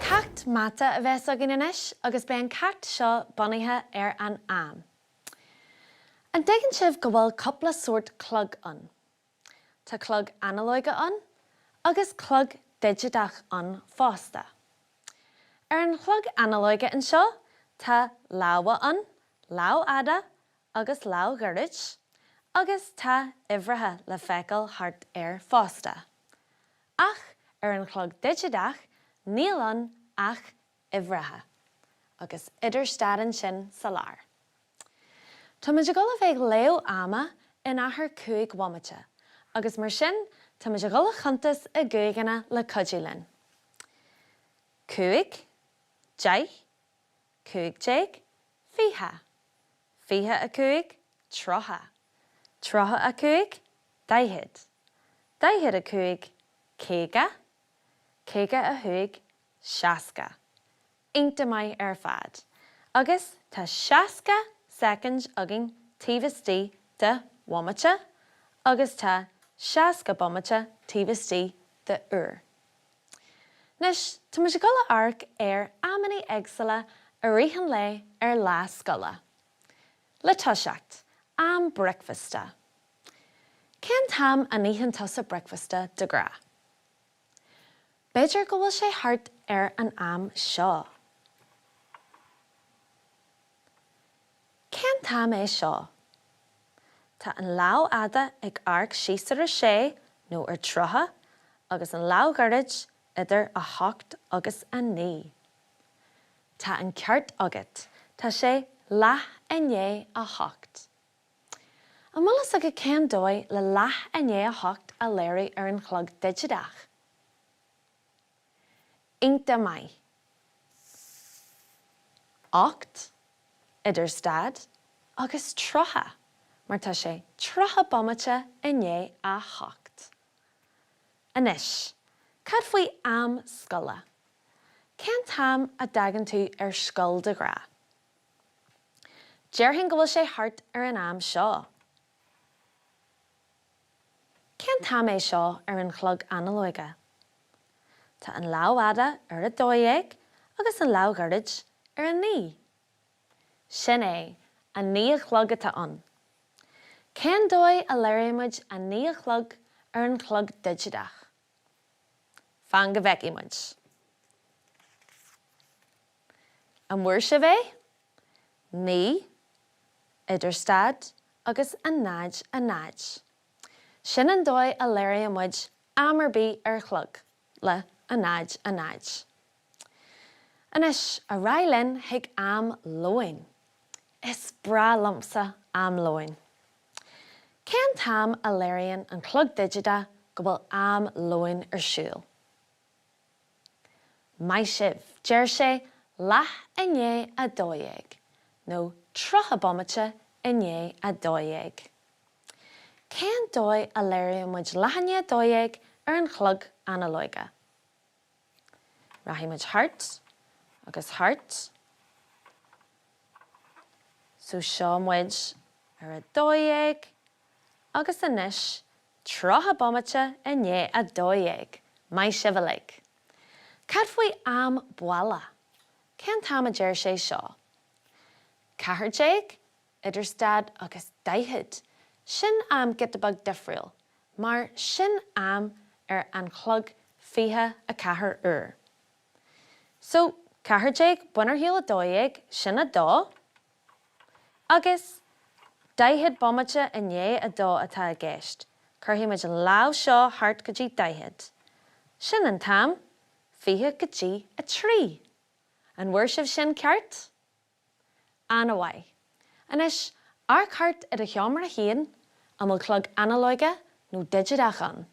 Ceacht mata a bheas againn anois agus beidh an ceacht seo bunaithe ar an am. An dtuigeann sibh go bhfuil cúpla sórt clog ann? Tá clog analóige ann agus clog digiteach ann fosta. Ar an chlog analóige anseo tá lámha ann, lámh fhada agus lámh ghairid, agus tá uimhreacha le feiceáil thart air fosta. Ach ar an chlog digiteach níl ann ach uimhreacha, agus idirstad ansin sa lár. Táimid ag dul a bheith ag léamh ama in achar 5 bhomaite, agus mar sin táimid ag dul a chuntas i gcúigeanna le cuidiú linn. 5, 10, 15, 20, 25, 30, 35, 40, 45, 50, 55, 60. Iontach maith ar fad. Agus tá 60 soicind againn taobh istigh de bhomaite agus tá 60 bomaite taobh istigh de uair. Anois, tá muid ag dul a amharc ar amannaí éagsúla i rith an lae ar lá scoile. Le toiseacht, am bricfeasta. Cén t-am a n-itheann tusa bricfeasta de ghnáth? B'fhéidir go bhfuil sé thart ar an am seo. Cén t-am é seo? Tá an lámh fhada ag amharc síos ar a sé nó ar 30 agus an lámh ghairid idir 8 agus 9. Tá an ceart agat, tá sé leath i ndiaidh a hocht. An bhfuil fhios agat cén dóigh le leath i ndiaidh a hocht a léiriú ar an chlog digiteach? Iontach maith. 8, idir stad, agus 30, mar tá sé 30 bomaite i ndiaidh a hocht. Anois, cad faoi am scoile? Cén t-am a dtagann tú ar scoil de ghnáth? Déarfainn go bhfuil sé thart ar an am seo. Cén t-am é seo ar an chlog analóige? Tá an lámh fhada ar a 12 agus an lámh ghairid ar a 9. Sin é, a 9 a chlog atá ann. Cén dóigh a léiríonn muid a 9 a chlog ar an chlog digiteach? Fan go bhfeicfidh muid. An bhfuair sibh é? 9, idir stad agus a 0, a 0. Sin an dóigh a léiríonn muid am ar bith ar chlog, le a 0, a 0. Anois, ar aghaidh linn chuig am lóin. Is breá liomsa am lóin. Cén t-am a léiríonn an clog digiteach go bhfuil am lóin ar siúl? Maith sibh, deir sé leath i ndiaidh a 12, nó 30 bomaite i ndiaidh a 12. Cén dóigh a léiríonn muid leath i ndiaidh a 12 ar an chlog analóige? Rachaidh muid thart agus thart. So seo muid ar a 12 agus anois 30 bomaite i ndiaidh a 12. Maith sibh uilig. Cad faoi am baile? Cén t-am a deir sé seo? 14, idir stad agus 40. Sin am giota beag difriúil, mar sin am ar an chlog 24 uair. So, 14, bain ar shiúl 12, sin 2. Agus 40 bomaite i ndiaidh a dó atá i gceist. Cuirfidh muid an lámh seo thart go dtí 40. Sin an t-am, 20 go dtí 3. An bhfuair sibh sin ceart? Ana-mhaith. Anois, amharc thart i do sheomra féin, an bhfuil clog analóige nó digiteach ann?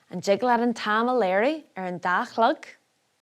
An dtig leat an t-am a léiriú ar an dá chlog?